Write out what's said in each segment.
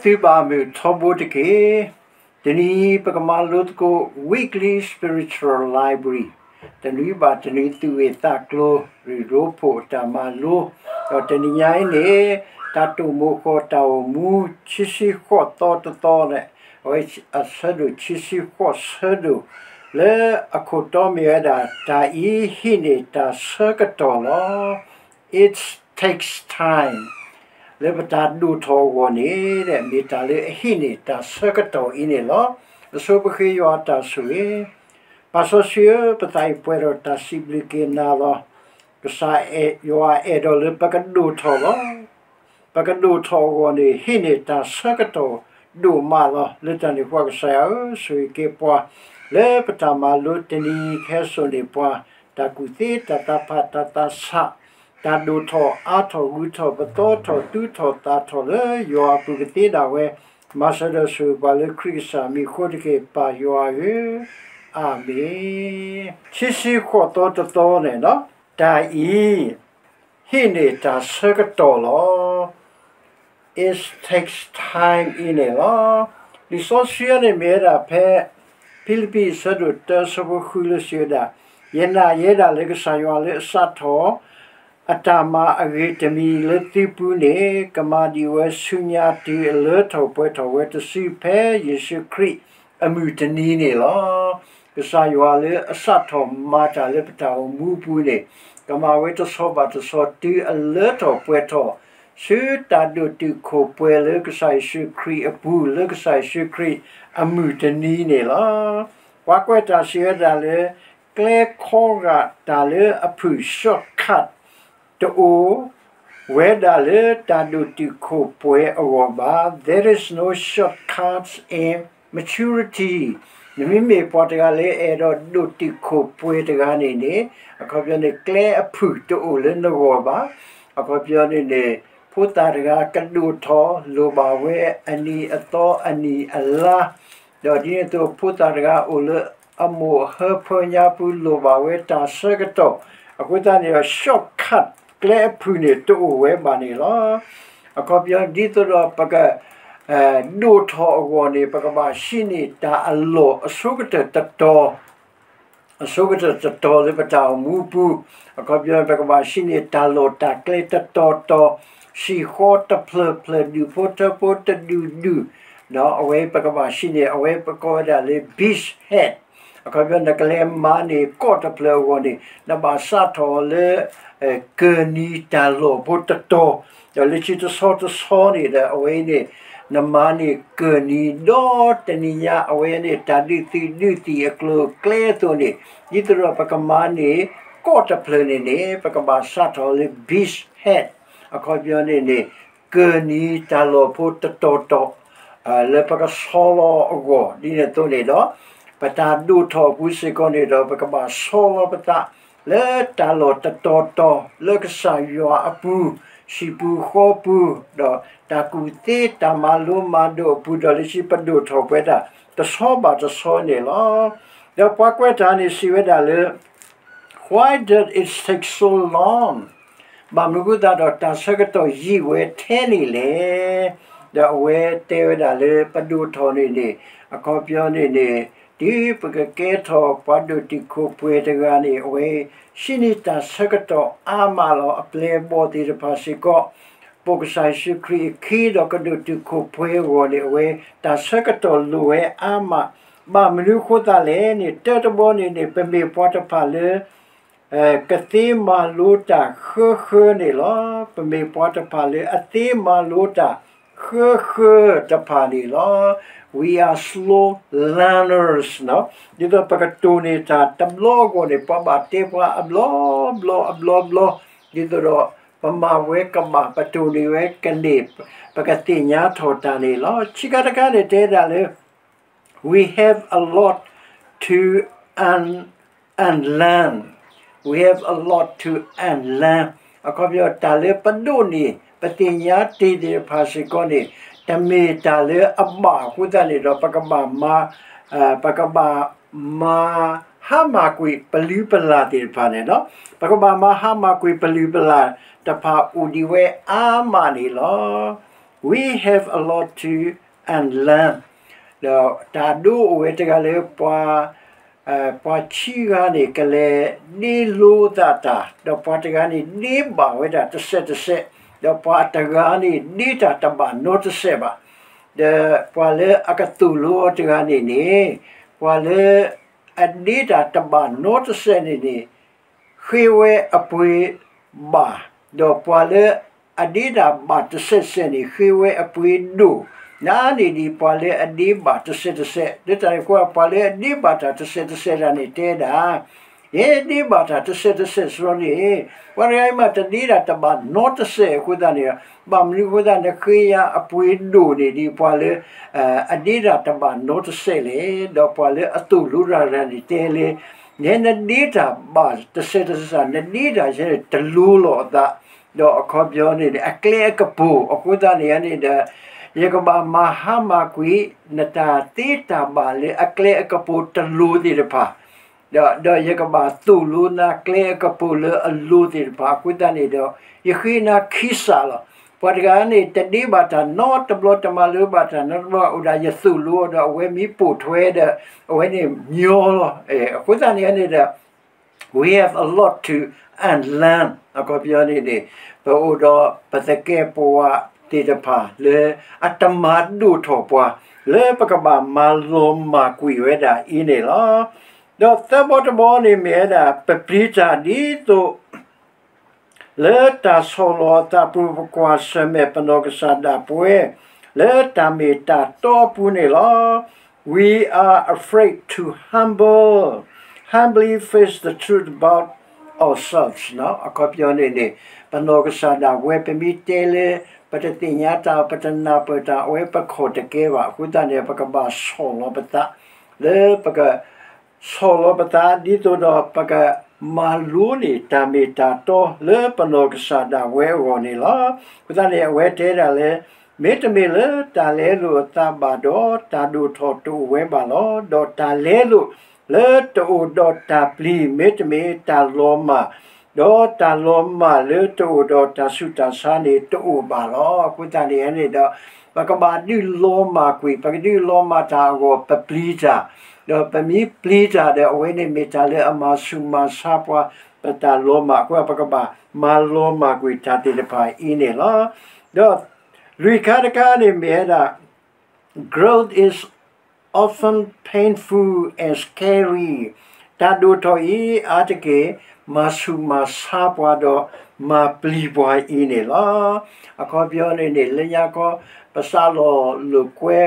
သုဘၣ်မုာ်ထီဘိတက့ၢ်. တနံၤအံၤ ပကမၤလိသကိး Weekly Spiritual Library, တနွံဘၣ်တနွံ သူၣ်ဝံၣ်သးကျိၤ ရ့ၣ်ရိဖှိၣ်အတၢ်မၤလိ, ဒီးတနံၤညါအံၤန့ၣ် တၢ်တိာ်မိၤဃီၤတၢ်အိၣ်မူ ခံဆံဃိးသီတသီန့ၣ်, အဝဲအဆၢဒိၣ်ခံဆံဃိးဆၢဒိၣ်, လၢအခိၣ်တီမ့ၢ်ဝဲဒၣ် တၢ်အံၤဟံးန့ၢ်တၢ်ဆၢကတီၢ်လီၤ. It takes time. လၢပတၢ်ဒိၣ်ထီၣ်အဂီၢ်န့ၣ် မ့ၢ်တၢ်လၢအဟံးန့ၢ်တၢ်ဆၢကတီၢ်အံၤန့ၣ်လီၤ. အဆိပဃ့ယွၤအတၢ်ဆိၣ်ဂ့ၤ, ပၢ်စီဆှံဧၢ, ပသးအံၤပှဲၤဒီးတၢ်စံးဘျုးက့ၤနၤလီၤ. ကစၢ်ယွၤအဲၣ်ဒိးလၢပကဒိၣ်ထီၣ်လီၤ. ပကဒိၣ်ထီၣ်အဂီၢ်န့ၣ် ဟံးန့ၢ်တၢ်ဆၢကတီၢ်ဒိၣ်မးလီၤ. လၢတၢ်န့ၣ်အဃိ ကစၢ်ယွၤဧၢ, ဆိၣ်ဂ့ၤက့ၤပှၤ လၢပတၢ်မၤလိတနံၤအံၤ ကဟဲစိာ်န့ၢ်ပှၤ တၢ်ကူၣ်သ့ တၢ်သးဖး တၢ်သးဆး, တၢ်ဒိၣ်ထီၣ်အါထီၣ်ဂုၤထီၣ် ပသီထီၣ်သူထီၣ်သးထီၣ် လၢယွၤအပူၤကသ့ဒၣ်ဝဲ, မၤစၢၤဒီးဆိၣ်ဂ့ၤပှၤလၢခရံာ်ကစၢ်မံၤအဃိတက့ၢ်, ပၢ်ယွၤဧၢ, အၤမ့ၣ်. ခံဆံဃိးသီတသီန့ၣ်, တၢ်အံၤ ဟံးန့ၢ်တၢ်ဆၢကတီၢ်လီၤ. It takes time အံၤန့ၣ်လီၤ. လံာ်စီဆှံန့ၣ်မ့ၢ်ဝဲဒၣ်ဖဲ ဖံလံးပံးအဆၢဒိၣ်တၢ အဆၢဖိဃုလၢစံးဝဲဒၣ်, ယနာ်ယဲဒၣ်လၢကစၢ်ယွၤလၢအစးထီၣ် အတၢ်မၤအဂ့ၤတမံၤလၢသုပူၤန့ၣ် ကမၤဒံးဝဲဆူညါတုၤအလၢထီၣ်ပှဲၤထီၣ်ဝဲတစုဖဲယ့ၣ်ၡူးခရံာ်အမုၢ်တနံၤန့ၣ်လီၤ. ကစၢ်ယွၤလၢအစးထီၣ်မၤတၢ်လၢပတၢ်အိၣ်မူအပူၤန့ၣ် ကမၤဝဲတဆီဘၣ်တဆီတုၤအလၢထီၣ်ပှဲၤထီၣ် ဆူတၢ်ဒိၣ်တုာ်ခိၣ်ပှဲၤလၢကစၢ်ယ့ၣ်ၡူးခရံာ်အပူၤ လၢကစၢ်ယ့ၣ်ၡူးခရံာ်အမုၢ်တနံၤန့ၣ်လီၤ. ပှၤကွဲးတၢ်စံးဝဲဒၣ်လၢ ကျဲခီဂာ်တၢ်လၢအဖုၣ် shortcut တအိၣ်ဝဲဒၣ်လၢတၢ်ဒိၣ်တုာ်ခိၣ်ပှဲၤအဂီၢ်ဘၣ်. There is no shortcuts in maturity. နမ့မ့ၢ်ပှၤတဂၤလၢအဲၣ်ဒိးဒိၣ်တုာ်ခိၣ်ပှဲၤတဂၤန့ၣ်န့ၣ်, အခီပညီန့ၣ် ကျဲအဖုၣ်တအိၣ်လၢနဂီၢ်ဘၣ်. အခီပညီန့ၣ်န့ၣ် ဖိသၣ်တဂၤကဒိၣ်ထီၣ်လိၣ်ဘၣ်ဝဲအနံၤအသီအနံၤအလါ, ဒီးဒ်န့ၣ်အသိး ဖိသၣ်တဂၤအိၣ်လၢအမိၢ်အဟၢဖၢညါပူၤလိၣ်ဘၣ်ဝဲတၢ်ဆၢကတီၢ်, အဃိသတးန့ၣ်ဒီး shortcut ကျဲအဖုၣ်န့ၣ်တအိၣ်ဝဲဘၣ်န့ၣ်လီၤ. အခီပညီဒ်သိးဒီးပက ဒိၣ်ထီၣ်အဂီၢ်န့ၣ် ပကဘၣ်ဟံးန့ၢ်တၢ်အလီၢ်အဆိကတၢၢ်တတီၤ အဆိကတၢၢ်တတီၤလၢပတၢ်အိၣ်မူအပူၤ, အခီပညီ ပကဘၣ်ဟံးန့ၢ်တၢ်လီၢ်တၢ်ကျဲတတီၤတီၤ, ဟံၣ်ဃီတဖျၢၣ်ဖျၢၣ် ဒူၣ်ဖိထၢဖိတဒူၣ်ဒူၣ်, ဒီးအဝဲပကဘၣ်ဟံးန့ၢ် အဝဲပကိးဝဲဒၣ်လၢ beachhead, အခီပညီ နကလဲၤမၤန့ၢ်ကီၢ်တဖျၢၣ်အဂီၢ်န့ၣ် နဘၣ်စးထီၣ်လၢ ကၢၢ်နံၤတၢ်လီၢ်ဖိတတီၤ, ဒီးလၢခံတဆီတဆီန့ၣ်ဒီး အဝဲအံၤန့ၣ် နမၤန့ၢ်ကၢၢ်နံၤဒီးတနံၤညါ အဝဲန့ၣ် တၢ်ဒုးသုးဒုးသံၣ်အကျိၤအကျဲအသိးန့ၣ် ဒ်သိးဒီးပကမၤန့ၢ်ကီၢ်တဖျၢၣ်န့ၣ်န့ၣ် ပကဘၣ်စးထီၣ်လၢ beachhead, အခီပညီန့ၣ်န့ၣ် ကၢၢ်နံၤတၢ်လီၢ်ဖိတတီၤတီၤ လၢပကဆီလီၤအဂီၢ် ဒ်န့ၣ်အသိးန့ၣ်ဒီး ပတၢ်ဒိၣ်ထီၣ်အပူၤစ့ၢ်ကီးန့ၣ်ဒီး ပကဘၣ်ဆီလီၤပသး လၢတၢ်လီၢ်တတီၤတီၤ လၢကစၢ်ယွၤအပူၤ, ဟံၣ်ပူၤဃီပူၤ, ဒီးတၢ်ကူၣ်သ့တၢ်မၤလိမၤဒိးအပူၤ ဒီးလၢခံပဒိၣ်ထီၣ်ပဝဲဒၣ် တဆီဘၣ်တဆီန့ၣ်လီၤ. ဒီးပှၤကွဲးတၢ်န့ၣ်စံးဝဲဒၣ်လၢ Why does it take so long? ဘၣ်မနုၤအဃိသတးဒီးတၢ်ဆၢကတီၢ်ယံာ်ဝဲထဲန့ၣ်လဲၣ်. ဒီးအဝဲတဲဝဲဒၣ်လၢပဒိၣ်ထီၣ်န့ၣ်န့ၣ် အခီပညီန့ၣ်န့ၣ် တုၤပကကဲထီၣ်ပှၤဒိၣ်တုာ်ခိၣ်ပှဲၤတဂၤန့ၣ် အဝဲဟံးန့ၢ်တၢ်ဆၢကတီၢ်အါမးလီၤ. အပျဲၢ်အဘီၣ်သ့ၣ်တဖၣ်စ့ၢ်ကီး ပိာ်ကစၢ်ယ့ၣ်ၡူးခရံာ်အခံဒီးကဒိၣ်တုာ်ခိၣ်ပှဲၤအဂီၢ်န့ၣ် အဝဲတၢ်ဆၢကတီၢ်လိၣ်ဝဲအါမး. ဘၣ်မနုၤအဃိသတးလဲၣ်န့ၣ် တၢတဘီန့ၣ်န့ၣ် ပမ့ၢ်ပှၤတဖၣ်လၢ ကသ့မၤလိတၢ်ဃၢဃၢန့ၣ်လီၤ. ပမ့ၢ်ပှၤတဖၣ်လၢအသ့မၤလိတၢ်ဃၢဃၢတဖၣ်န့ၣ်လီၤ. We are slow learners ဒ်သိးပကတိၢ်န့ၢ်တၢ်တဘျီအဂီၢ်န့ၣ် ပှၤဘၣ်တဲပှၤအဘျီဘျီအဘျီဘျီ ဒ်သိးဒီး ပမၤဝဲကဘၣ် ပတိၢ်န့ၢ်ဝဲကန့ၢ် ပကသ့ၣ်ညါထီၣ်တၢ်န့ၣ်လီၤ. ခံခါတခါန့ၣ်တဲဒၣ်လၢ we have a lot to un- unlearn. We have a lot to unlearn. အခီပညီ တၢ်လၢပဒိးန့ၢ် ပသ့ၣ်ညါတ့ၢ်သ့ၣ်တဖၣ်စ့ၢ်ကီးန့ၣ် တမ့ၢ်တၢ်လၢအဘၣ်အဃိသတးန့ၣ်ဒီး ပကဘၣ်မၤ ပကဘၣ်မၤဟါမၢ်ကွံာ်ပလုၢ်ပလၢ်သ့ၣ်တဖၣ်န့ၣ်လီၤ. ပကဘၣ်မၤဟါမၢ်ကွံာ်ပလုၢ်ပလၢ်တဖၣ်အိၣ်ဒံးဝဲအါမးန့ၣ်လီၤ. We have a lot to unlearn. ဒီးတၢ်ဒိအိၣ်ဝဲတဂၤလၢပှၤ ပှၤခံဂၤန့ၣ် ကလဲၤဒ့လိသးတၢ်, ဒီးပှၤတဂၤန့ၣ် ဒ့ဘၣ်ဝဲဒၣ်တစဲးတစဲး, ဒီးပှၤတဂၤန့ၣ် ဒ့တၢ်တဘၣ်နီတစဲးဘၣ်. ဒီးပှၤလၢအကသိၣ်လိအီၤတဂၤန့ၣ်န့ၣ်, ပှၤလၢအဒ့တၢ်တဘၣ်နီတစဲးန့ၣ်န့ၣ် ဃ့ဝဲအပှ့ၤဘၣ်, ဒီးပှၤလၢအဒ့တၢ်ဘၣ်တစဲးတစဲးန့ၣ် ဃ့ဝဲအပှ့ၤဒိၣ်, နၤန့ၣ်ဒံးပှၤလၢအဒ့ဘၣ်တစဲးတစဲး, လၢတၢ်န့ၣ်အဃိ ပှၤလၢအဒ့ဘၣ်တၢ်တစဲးတစဲးတဂၤန့ၣ်တဲဒၣ်, ယဲဒ့ဘၣ်တၢ်တစဲးတစဲးစ့ၢ်န့ၣ်, ပှၤတဂၤအံၤမးတဒ့တၢ်တဘၣ်နီတစဲးအဃိသတးန့ၣ်, ဘၣ်မနုၤအဃိသတး နဃ့ယၤအပှ့ၤဒိၣ်န့ၣ်ဒံးပှၤလၢ အဒ့တၢ်တဘၣ်နီတစဲးလဲၣ်, ဒီးပှၤလၢအသိၣ်လိတၢ်တဂၤန့ၣ်တဲလၢ နဒ့တၢ်ဘၣ်တစဲးတစဲး နဒ့တၢ်ယဲန့ၣ်တလိၤလီၤအသး, ဒီးအခီပညီန့ၣ်န့ၣ် အကျဲအကပူၤ အဃိသတးန့ၣ်န့ၣ်ဒီး ယကဘၣ်မၤဟါမၢ်ကွံာ် နတၢ်သ့တၢ်ဘၣ်လၢအကျဲအကပူၤတလိၤသ့ၣ်တဖၣ် ဒီးယကဘၣ်သိၣ်လိနၤကျဲအကပူၤလၢအလိၤသ့ၣ်တဖၣ် အဃိသတးန့ၣ်ဒီး ယဃ့နၤခံစးလီၤ. ပှၤတဂၤန့ၣ် တဒ့ဘၣ်တၢ်နီတဘျီ တမၤလိဘၣ်တၢ်နီတဘျီ အိၣ်ဒၣ်ယသိၣ်လိအီၤဒီး အဝဲမ့ၢ်ပိာ်ထွဲဒီး အဝဲန့ၣ်ညီလီၤ. အဃိသတးန့ၣ်န့ၣ်ဒီး we have a lot to unlearn အခီပညီန့ၣ်န့ၣ် ပအိၣ်ဒီးပသကဲးပဝးသ့ၣ်တဖၣ်လၢအတမၤဒိၣ်ထီၣ်ပှၤ လၢပကဘၣ်မၤလီၤမၢ်ကွံာ်ဝဲဒၣ်အံၤန့ၣ်လီၤ. ဒီးသၢဘီတဘီန့ၣ်မ့ၢ်ဝဲဒၣ် ပပျံၤတၢ်ဒ်သိး လၢတၢ်ဆီၣ်လီၤအသးပူၤ ပကွၢ်ဆၢၣ်မဲာ်ပနီၢ်ကစၢ်ဒၣ်ပဝဲ လၢတၢ်မ့ၢ်တၢ်တီအပူၤန့ၣ်လီၤ. We are afraid to humble, humbly face the truth about ourselves အခီပညီန့ၣ်န့ၣ် ပနီၢ်ကစၢ်ဒၣ်ဝဲ ပမ့ၢ်တဲလၢ ပတသ့ၣ်ညါတၢ် ပတနၢ်ပၢၢ်တၢ် အဝဲပခီၣ်တကဲဘၣ် အဃိသတးန့ၣ် ပကဘၣ်ဆီၣ်လီၤပသး လၢပက ဆီၣ်လီၤပသး ဒ်သိးဒီးပက မၤလိန့ၢ်တၢ်မ့ၢ်တၢ်တီ လၢပနီၢ်ကစၢ်ဒၣ်ဝဲအဂီၢ်န့ၣ်လီၤ. အဃိသတးန့ၣ် အဝဲတဲဒၣ်လၢ မ့တမ့ၢ်လၢတၢ်လဲလိာ်အသးဘၣ်ဒီး တၢ်ဒိၣ်ထီၣ်တအိၣ်ဝဲဘၣ်လီၤ. ဒီးတၢ်လဲလိာ်လၢတအိၣ်ဒီးတၢ်ပျံၤ မ့တမ့ၢ်တၢ်လီၤမၢ် ဒီးတၢ်လီၤမၢ်လၢတအိၣ်ဒီးတၢ်ဆူးတၢ်ဆါန့ၣ် တအိၣ်ဘၣ်လီၤ. အဃိသတးန့ၣ်န့ၣ်ဒီး ပကဘၣ်ဒုးလီၤမၢ်ကွံာ် ပကဒုးလီၤမၢ်တၢ်အဂီၢ် ပပျံၤတၢ်, ဒီးပမ့ၢ်ပျံၤတၢ်ဒီး အဝဲန့ၣ်မ့ၢ်တၢ်လၢအမၤဆူးမၤဆါပှၤ ပတၢ်လီၤမၢ် အဃိပကဘၣ်မၤလီၤမၢ်ကွံာ်တၢ်သ့ၣ်တဖၣ်အံၤန့ၣ်လီၤ. ဒီးလွံၢ်ခါတခါန့ၣ်မ့ၢ်ဝဲဒၣ် Growth is often painful and scary. တၢ်ဒိၣ်ထီၣ်အံၤ အါတက့ၢ် မၤဆူးမၤဆါပှၤဒီး မၤပျံၤပှၤအံၤန့ၣ်လီၤ. အခီပညီန့ၣ်န့ၣ် လၢညါခီ ပစးလီၤလိာ်ကွဲ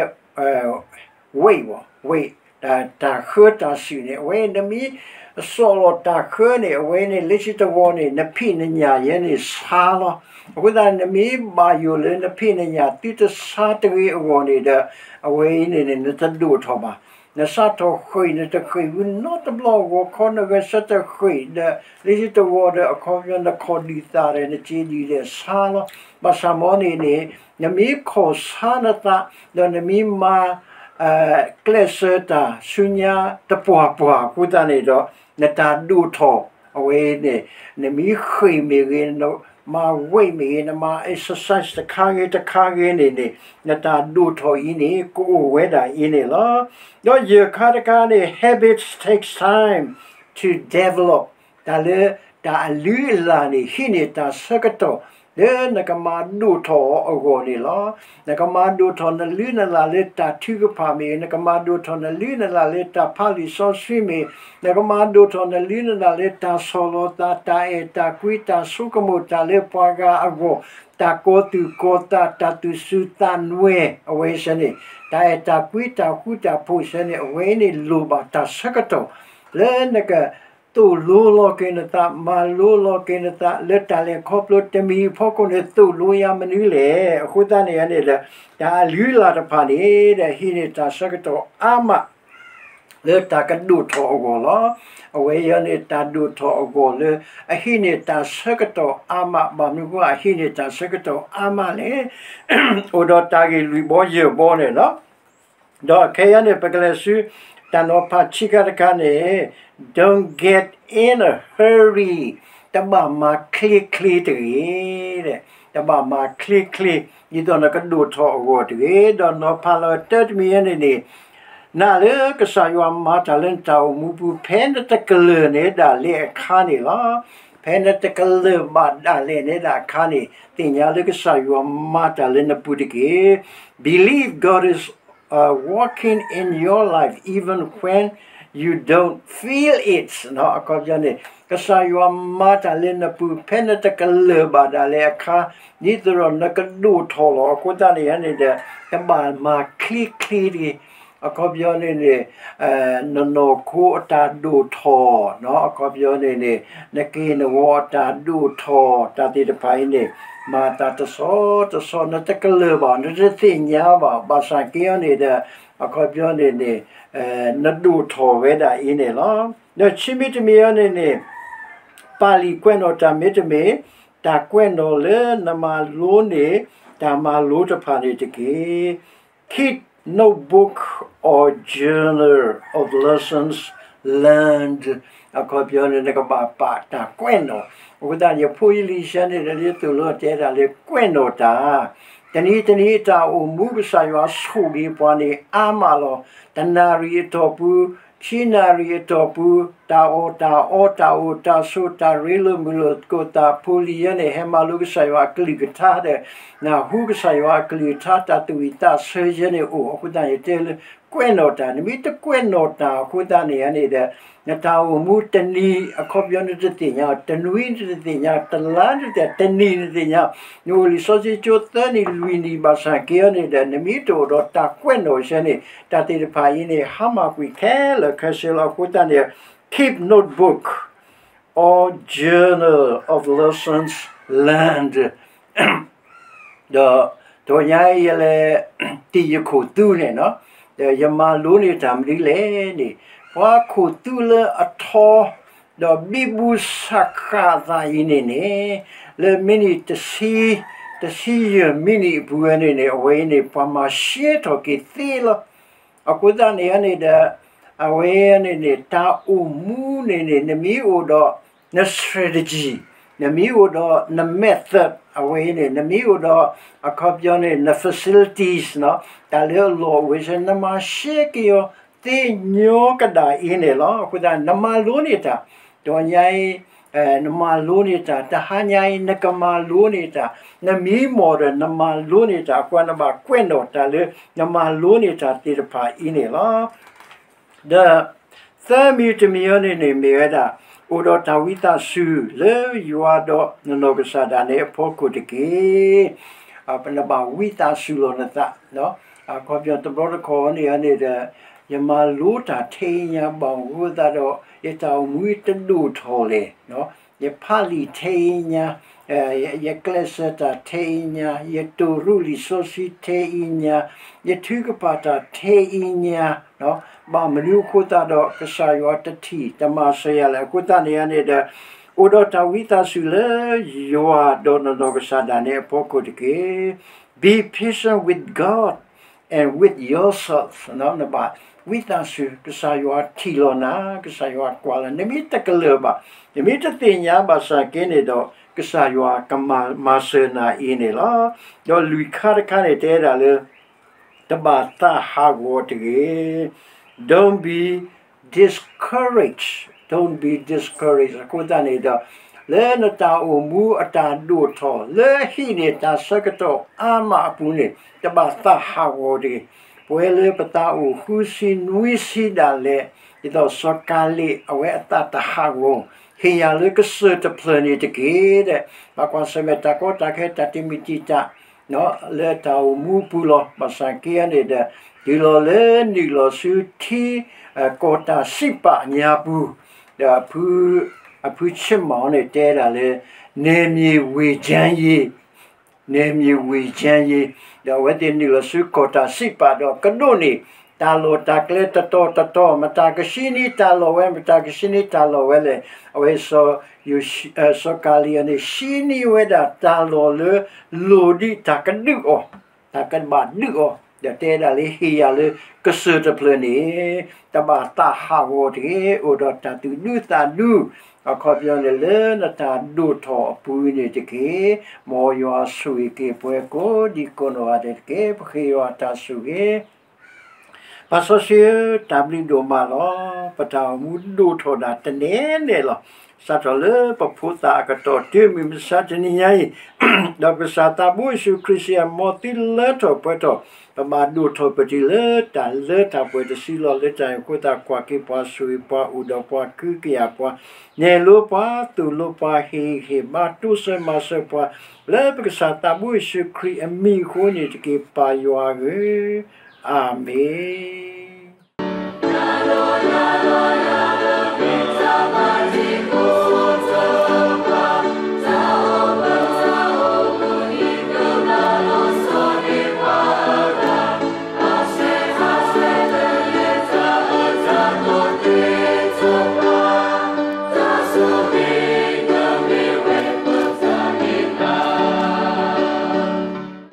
weight ဘၣ် weight တၢ်ဃၢတၢ်စုာ်န့ၣ် အဝဲနမ့ၢ် စီၣ်လီၤတၢ်ဃၢန့ၣ် အဝဲန့ၣ် လၢခံတဝီန့ၣ် နဖံးနညၣ်ယဲန့ၣ်ဆါလီၤ. အဃိသတး နမ့ၢ်ဘၣ်ယိၣ်လၢနဖံးနညၣ်သုတဆါတဂ့ၤအဂီၢ်န့ၣ်ဒီး အဝဲအံၤန့ၣ်န့ၣ် နတဒိၣ်ထီၣ်ဘၣ်. နစးထီၣ်ဃ့ၢ် နတဃ့ၢ်ဝံၤနီတဘျီ ဂီၤခီနဂဲၤဆၢထၢၣ်ဃ့ၢ်ဒီး လၢခံတဝီဒီး အခီပညီနခီၣ်ဒုၣ်သးဒီး နစ့ဒံးဒီးဆါလီၤ. ဘၣ်ဆၣ်မ်န့ၣ်န့ၣ် နမ့ၢ်ခီၣ်ဆါနသး ဒီးနမ့ၢ်မၤ ကျဲးစၢးတၢ်ဆူညါတပှၢ်ပှၢ်အဃိသတးန့ၣ်ဒီး နတၢ်ဒိၣ်ထီၣ် အဝဲန့ၣ် နမ့ၢ်ဃ့ၢ်မ့ၢ်ဂ့ၤ နမၤ weight မ့ၢ်ဂ့ၤ နမၤ exercise တခါဂ့ၤတခါဂ့ၤန့ၣ်န့ၣ် နတၢ်ဒိၣ်ထီၣ်အံၤန့ၣ် ကအိၣ်ဝဲဒၣ်အံၤန့ၣ်လီၤ. ဒီးယဲၢ်ခါတခါန့ၣ် habits takes time to develop တၢ်လၢ တၢ်အလုၢ်အလၢ်န့ၣ် ဟံးန့ၢ်တၢ်ဆၢကတီၢ် လၢနကမၤဒိၣ်ထီၣ်အီၤအဂီၢ်န့ၣ်လီၤ. နကမၤဒိၣ်ထီၣ်နလုၢ်နလၢ်လၢတၢ်ထုကဖၣ်မ့ၢ်ဂ့ၤ, နကမၤဒိၣ်ထီၣ်နလုၢ်နလၢ်လၢတၢ်ဖးလံာ်စီဆှံမ့ၢ်, နကမၤဒိၣ်ထီၣ်နလုၢ်နလၢ်လၢတၢ်ဆီၣ်လီၤသး တၢ်အဲၣ်တၢ်ကွံ တၢ်ဆိကမိၣ်တၢ်လၢပှၤဂၤအဂီၢ်, တၢ်ကီၤသူၣ်ကီၤသး တၢ်သူၣ်စူၤသးနွဲၤ အဝဲစ့ၢ်န့ၣ်, တၢ်အဲၣ်တၢ်ကွံ တၢ်ဃူတၢ်ဖိးစ့ၢ်န့ၣ် အဝဲန့ၣ်လိၣ်ဘၣ်တၢ်ဆၢကတီၢ် လၢနက သိၣ်လိလီၤက့ၤနသး မၤလိလီၤက့ၤနသး လၢတၢ်လဲၤခီဖျိတမံၤအဖီခိၣ်န့ၣ် သိၣ်လိယၤမနုၤလဲၣ်. အဃိသတးန့ၣ်န့ၣ်ဒီး တၢ်အလုၢ်အလၢ်တဖၣ်န့ၣ်ဒီး ဟံးန့ၢ်တၢ်ဆၢကတီၢ်အါမး လၢတၢ်ကဒိၣ်ထီၣ်အဂီၢ်လီၤ. အဝဲအံၤန့ၣ် တၢ်ဒိၣ်ထီၣ်အဂီၢ်လၢ အဟံးန့ၢ်တၢ်ဆၢကတီၢ်အါမး ဘၣ်မနုၤအဃိ အဟံးန့ၢ်တၢ်ဆၢကတီၢ်အါမးလဲၣ်. အိၣ်ဒီးတၢ်ဂ့ၢ်လွံၢ်ဘီယဲၢ်ဘီန့ၣ်လီၤ. ဒီးခဲအံၤန့ၣ် ပကလဲၤဆူ တၢ်နီၤဖးခံခါတခါန့ၣ် Don't get in a hurry တဘၣ်မၤချ့ချ့တဂ့ၤ. တဘၣ်မၤချ့ချ့, ဒ်သိးနကဒိၣ်ထီၣ်အဂီၢ်တဂ့ၤ. ဒီးနီၤဖးလီၤတၢ်တမံၤအံၤန့ၣ်န့ၣ်, နာ်လၢကစၢ်ယွၤမၤတၢ်လၢနတၢ်အိၣ်မူပူၤ ဖဲနတကလၢၢ်နဲဒၣ်လဲာ်အခါန့ၣ်လီၤ. ဖဲနတကလၢၢ်ဘၣ်ဒၣ်လဲာ်နဲဒၣ်အခါန့ၣ် သ့ၣ်ညါလၢကစၢ်ယွၤမၤတၢ်လၢနပူၤတက့ၢ်. Believe God is uh, working in your life even when you don't feel it အခီပညီန့ၣ် ကစၢ်ယွၤမၤတၢ်လၢနပူၤ ဖဲနတကလၢၢ်ဘၣ်ဒၣ်လဲာ်အခါ, ဒ်သိးဒီးနကဒိၣ်ထီၣ်လီၤ. အဃိသတးန့ၣ်န့ၣ်ဒီး တဘၣ်မၤချ့ချ့တဂ့ၤ. အခီပညီန့ၣ်န့ၣ် နနီၢ်ခိအတၢ်ဒိၣ်ထီၣ်, အခီပညီန့ၣ်န့ၣ် နက့ၢ်နဂီၤအတၢ်ဒိၣ်ထီၣ် တၢ်သ့ၣ်တဖၣ်အံၤန့ၣ် မၤသးတဆီတဆီ နတကလၢၢ်ဘၣ်, နတသ့ၣ်ညါဘၣ်, ဘၣ်ဆၣ်က့အီၤန့ၣ်ဒီး အခီပညီန့ၣ်န့ၣ် နဒိၣ်ထီၣ်ဝဲဒၣ်အံၤန့ၣ်လီၤ. ဒီးခံမံၤတမံၤအံၤန့ၣ်န့ၣ် ပာ်လံာ်ကွဲးနီၣ်တၢ်မ့တမ့ၢ် တၢ်ကွဲးနီၣ်လၢနမၤလိန့ၢ် တၢ်မၤလိတဖၣ်န့ၣ်တက့ၢ်. Keep notebook or journal of lessons learned အခီပညီန့ၣ် နကဘၣ်ပာ်တၢ်ကွဲးနီၣ်. အဃိသတး ယဖိယလံၤစဲန့ၣ် လၢယသိၣ်လိတဲဒၣ်လၢကွဲးနီၣ်တၢ်, တနံၤတနံၤတၢ်အိၣ်မူ ကစၢ်ယွၤဆိၣ်ဂ့ၤပှၤန့ၣ် အါမးလီၤ. တနၣ်ရံၣ်အတီၢ်ပူၤ ခံနၣ်ရံၣ်အတီၢ်ပူၤ တၢ်အီၣ်တၢ်အီ တၢ်အိၣ်တၢ်ဆိး တၢ်ရ့လိာ်မုာ်လိာ်သကိးသး ဖိလံၤယဲန့ၣ် ဟဲမၤလိကစၢ်ယွၤအကလုၢ်ကထါဒီး နၢ်ဟူကစၢ်ယွၤအကလုၢ်ကထါ တၢ်သူၣ်ဝံၣ်သးဆၢယဲန့ၣ်အိၣ်. အဃိသတးန့ၣ် တဲလၢကွဲးနီၣ်တၢ်, နမ့ၢ်တကွဲးနီၣ်တၢ်အဃိသတးန့ၣ်န့ၣ်ဒီး နတၢ်အိၣ်မူတနံၤ အခီပညီနတသ့ၣ်ညါ, တနွံနတသ့ၣ်ညါ, တလါနတသ့ၣ်ညါ, တနံၣ်နသ့ၣ်ညါ, နအိၣ်လံာ်စီဆှံကၠိသၢနံၣ်လွံၢ်နံၣ် ဘၣ်ဆၣ်က့အီၤန့ၣ်ဒီး နမ့ၢ်တအိၣ်ဒီးတၢ်ကွဲးနီၣ်စဲန့ၣ် တၢ်သ့ၣ်တဖၣ်အံၤန့ၣ် ဟါမၢ်ကွံာ်ခဲလၢာ်ခဲဆ့လီၤ. အဃိသတးန့ၣ် keep notebook or journal of lessons learned ဒီးတနံၤညါအံၤယလဲၤတ့ၢ်ယခိၣ်သူန့ၣ်, ဒီးယမၤလိန့ၢ်တၢ်မနုၤလဲၣ်န့ၣ်, ပှၤခိၣ်သူလၢအထီ ဒီးဘံဘူဆးဃာ်အသးအံၤန့ၣ်န့ၣ်, လၢမံးနံးတဆံ, တဆံယဲၢ်မံးနံးအပူၤဝဲန့ၣ်န့ၣ် အဝဲအံၤန့ၣ် ပှၤမၤရှဲထီၣ်က့ၤသ့လီၤ. အဃိသတးန့ၣ်န့ၣ်ဒီး အဝဲန့ၣ်န့ၣ် တၢ်အိၣ်မူန့ၣ်န့ၣ် နမ့ၢ်အိၣ်ဒီးန strategy, နမ့ၢ်အိၣ်ဒီးန method အဝဲအံၤန့ၣ် နမ့ၢ်အိၣ်ဒီး အခီပညီန့ၣ် န facilities တၢ်လၢအလီၢ်အိၣ်ဝဲဆၢ နမၤရှဲက့ၤအီၤသ့ညီကဒၣ်အံၤန့ၣ်လီၤ. အဃိသတး နမၤလိန့ၢ်တၢ်, တနံၤညါအံၤ နမၤလိန့ၢ်တၢ်, တဟါညါအံၤ နကမၤလိန့ၢ်တၢ်, နမံမီၢ်ဒီးနမၤလိန့ၢ်တၢ်, အဃိနဘၣ်ကွဲးနီၣ်တၢ်လၢ နမၤလိန့ၢ်တၢ်သ့ၣ်တဖၣ်အံၤန့ၣ်လီၤ. ဒီးသၢမံၤတမံၤအံၤန့ၣ်န့ၣ် မ့ၢ်ဝဲဒၣ် အိၣ်ဒီးတၢ်ဝံသးစူၤလၢယွၤဒီးနနီၢ်ကစၢ်ဒၣ်နဲအဖီခိၣ်တက့ၢ်. နဘၣ်ဝံသးစူၤလီၤနသး, အခီပညီတဘျီတခီၣ်န့ၣ်န့ၣ်ဒီး ယမၤလိတၢ်ထဲအံၤညါ ဘၣ်မနုၤအဃိသတးဒီး ယတၢ်အိၣ်မူတဒိၣ်ထီၣ်လဲၣ်, ယဖးလံာ်ထဲအံၤညါ, ယကျဲးစၢးတၢ်ထဲအံၤညါ, ယတိၢ်ရူးလံာ်စီဆှံထဲအံၤညါ, ယထုကဖၣ်တၢ်ထဲအံၤညါ, ဘၣ်မနုၤအဃိသတးဒီး ကစၢ်ယွၤတထံၣ်တမၤစၢၤယၤလဲၣ်. အဃိသတးန့ၣ်န့ၣ်ဒီး အိၣ်ဒီးတၢ်ဝံသးစူၤလၢယွၤဒီးနနီၢ်ကစၢ်ဒၣ်နဲအဖီခိၣ်တက့ၢ်. Be patient with God and with yourself. နဘၣ်ဝံသးစူၤ ကစၢ်ယွၤထံၣ်လီၤနၤ, ကစၢ်ယွၤကွၢ်လီၤ, နမ့ၢ်တကလၢၢ်ဘၣ်, နမ့ၢ်တသ့ၣ်ညါဘၣ်ဆၣ်က့န့ၣ်ဒီး ကစၢ်ယွၤကမၤစၢၤနၤအံၤန့ၣ်လီၤ. ဒီးလွံၢ်ခါတခါန့ၣ် တဲဒၣ်လၢ တဘၣ်သးဟးဂီၤတဂ့ၤ. Don't be discouraged, don't be discouraged. အဃိသတးန့ၣ်ဒီး လၢနတၢ်အိၣ်မူအတၢ်ဒိၣ်ထီၣ် လၢဟံးန့ၢ်တၢ်ဆၢကတီၢ်အါမးအပူၤန့ၣ် တဘၣ်သးဟးဂီၤတဂ့ၤ. ပဝဲလၢပသးအိၣ်ဃုဆံနွံဆံဒၣ်လဲာ် ဒ်သိးစီၤကၤလံးအဝဲအသးတဟးဂီၤ, ဟ့ၣ်ယၤလၢကစၢၢ်တဖျၢၣ်န့ၣ်တက့ၢ်ဒီး ဘၣ်ကွၢ်ဆၢၣ်မဲာ်တၢ်ကီတၢ်ခဲ တၢ်တမံၤတံာ်တာ် လၢတၢ်အိၣ်မူပူၤလီၤ. ဘၣ်ဆၣ်က့န့ၣ်ဒီး တုၤလီၤလၢနုာ်လီၤဆူထံ ကီၢ်တၢ်စံးပာ်ညါပူၤ, ဒီးအဖုဆ့ၣ်မီၤန့ၣ်တဲဒၣ်လၢ နယ်မြေဝေကြမ်းရေး, နယ်မြေဝေကြမ်းရေး, ဒီးအဝဲသ့ၣ်နုာ်လီၤဆူကီၢ်တၢ်စံးပာ်ဒီးကဒိးန့ၢ် တၢ်လီၢ်တၢ်ကျဲတတီၤတတီၤ, မတၤကဆှံနံၤတၢ်လီၢ်ဝဲ, မတၤကဆှံနံၤတၢ်လီၢ်ဝဲလဲၣ်. အဝဲ စီၤကၤလံးအန့ၣ် ဆှံနံၤဝဲဒၣ်တၢ်လီၢ်လၢ လိၣ်ဒံးတၢ်ကဒုးအီၤ, တၢ်ကဘၣ်ဒုးအီၤ, ဒီးတဲဒၣ်လၢဟ့ၣ်ယၤလၢကစၢၢ်တဖျၢၣ်န့ၣ် တဘၣ်သးဟးဂီၤတဂ့ၤ, အိၣ်ဒီးတၢ်သူၣ်ဒူသးဒူ, အခီပညီန့ၣ် လၢနတၢ်ဒိၣ်ထီၣ်အပူၤန့ၣ်တက့ၢ်. မ်ယွၤဆိၣ်ဂ့ၤက့ၤပှၤကိးဒံကိးနီၢ်ဂၤဒဲးတက့ၢ်. ပဃ့ယွၤအတၢ်ဆိၣ်ဂ့ၤ ပၢ်စီဆှံဧၢ, တၢ်ဘျုးဒိၣ်မးလီၤ. ပတၢ်အိၣ်မူဒိၣ်ထီၣ်ဒၣ်တနဲၤနဲၤလီၤ. စးထီၣ်လၢပဖိသၣ်အကတီၢ်တုၤမုၢ်မဆါတနံၤညါအံၤ, ဒီးပကစၢ်သးဘိယ့ၣ်ၡူးခရံာ်စံး မ်သုလၢထီၣ်ပှဲၤထီၣ်, ပဘၣ်ဒိၣ်ထီၣ်ပတုၤလၢတၢ်လၢတၢ်ပှဲၤတစုလီၤ. လၢတၢ်န့ၣ်အဃိသတး ကွၢ်က့ၤပှၤဆိၣ်ဂ့ၤပှၤ အိၣ်ဒီးပှၤ ကဟုကယာ်ပှၤ နဲၣ်လိပှၤ သိၣ်လိပှၤ ဟ့ၣ်ဂံၢ်ဟ့ၣ်ဘါ တိစၢၤမၤစၢၤပှၤ လၢပကစၢ်သးဘိယ့ၣ်ၡူးခရံာ်အမံၤအဃိန့ၣ်တက့ၢ် ပၢ်ယွၤဧၢ, အၤမ့ၣ်.